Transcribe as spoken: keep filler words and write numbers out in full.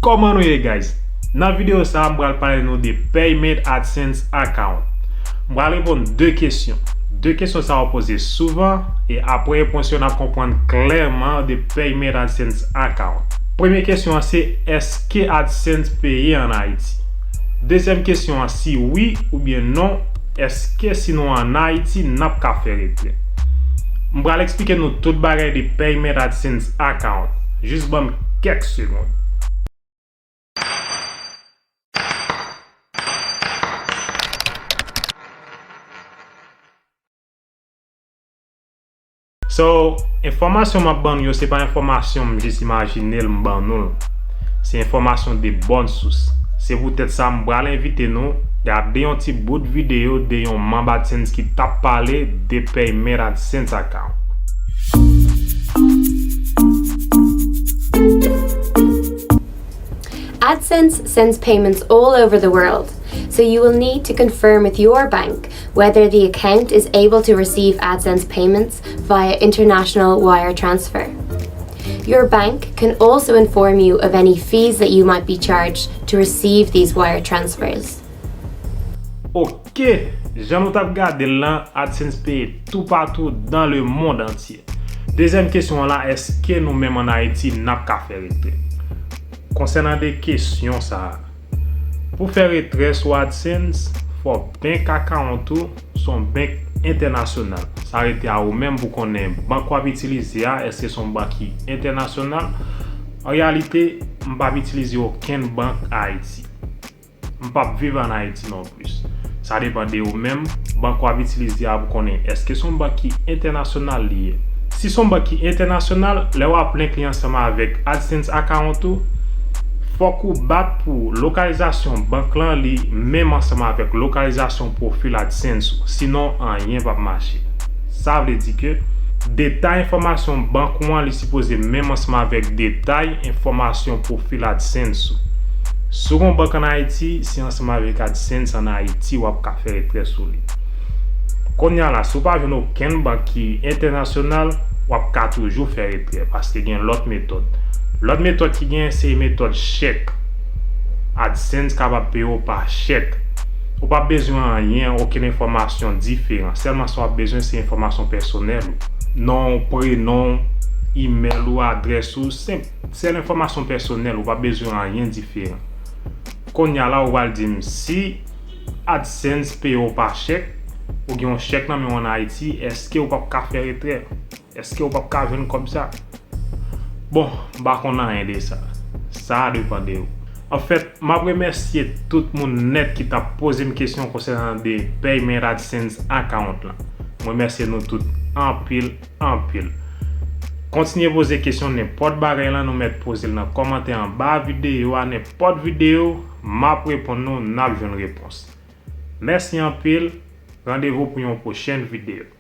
Kòman nou ye, guys? Nan videyo sa a, m pral pale nou de Payment AdSense Account. M pral reponn de kesyon. De kesyon sa yo poze souvan, e apre repons yo, n ap konprann klèman de Payment AdSense Account. Premye kesyon an se, èske AdSense peye ann Ayiti? Dezyèm kesyon an, si wi oubyen non, èske si nou ann Ayiti, n ap ka fè retrè? M pral eksplike nou tout bagay de Payment AdSense Account. Jis ban m kèk segonn. So, enfòmasyon m ap ban nou yo, se pa enfòmasyon m jis imajine l, m ban nou l. Se enfòmasyon de bòn sous. Se poutèt sa, m pral envite nou gade yon ti bout videyo de yon manm AdSense ki t ap pale de Payment AdSense Account. AdSense sends payments all over the world, so you will need to confirm with your bank whether the account is able to receive AdSense payments via international wire transfer. Your bank can also inform you of any fees that you might be charged to receive these wire transfers. Ok, jan nou t ap gade l lan, AdSense peye toupatou dans le monde entier. Dezyèm kesyon an la, èske nou menm ann Ayiti n ap ka fè retrè? Konsènan de kesyon sa a, pou fè retrè sou AdSense, fò bank account ou se yon bank entènasyonal. Sa rete a ou menm pou konnen bank w ap itilize a, èske se yon bank ki entènasyonal? An reyalite, m p ap itilize okenn bank Ayiti. M p ap viv ann Ayiti nonplis. Sa depann de ou menm, bank w ap itilize a pou konnen èske se yon bank ki entènasyonal li ye. Si se yon bank ki entènasyonal, lè w ap link li ansanm avèk AdSense account ou, fòk ou bat pou lokalizasyon bank lan li menm ansanm avèk lokalizasyon pwofil AdSense ou, sinon anyen p ap mache. Sa vle di ke detay enfòmasyon bank ou an li sipoze menm ansanm avèk detay enfòmasyon pwofil AdSense ou. Si w gen yon bank ann Ayiti, se ansanm avèk AdSense ann Ayiti w ap ka fè retrè sou li. Kounye a la, si w pa jwenn okenn bank ki entènasyonal, w ap ka toujou fè retrè paske gen lòt metòd. Lòt metòd ki genyen se metòd chèk. AdSense kapab peye w pa chèk. Ou p ap bezwen anyen, okenn enfòmasyon diferan. Sèlman sa w ap bezwen se enfòmasyon pèsonèl ou. Non w, prenon w, imèl ou, adrès ou, senp. Sèl enfòmasyon pèsonèl, ou p ap bezwen anyen diferan. Kounye a la, ou pral di m si AdSense peye w pa chèk, ou gen yon chèk nan men w ann Ayiti, èske ou p ap ka fè retrè? Èske ou p ap ka jwenn kòb sa? Bon, m pa konn anyen de sa. Sa a depann de ou. Anfèt, m ap remèsye tout moun nèt ki t ap poze m kesyon konsènan de Payment AdSense account lan. M remèsye nou tout anpil, anpil. Kontinye poze kesyon nenpòt bagay lan, nou mèt poze l nan kòmantè anba videyo a, nenpòt videyo, m ap reponn nou, n ap jwenn repons. Mèsi anpil, randevou pou yon pwochèn videyo.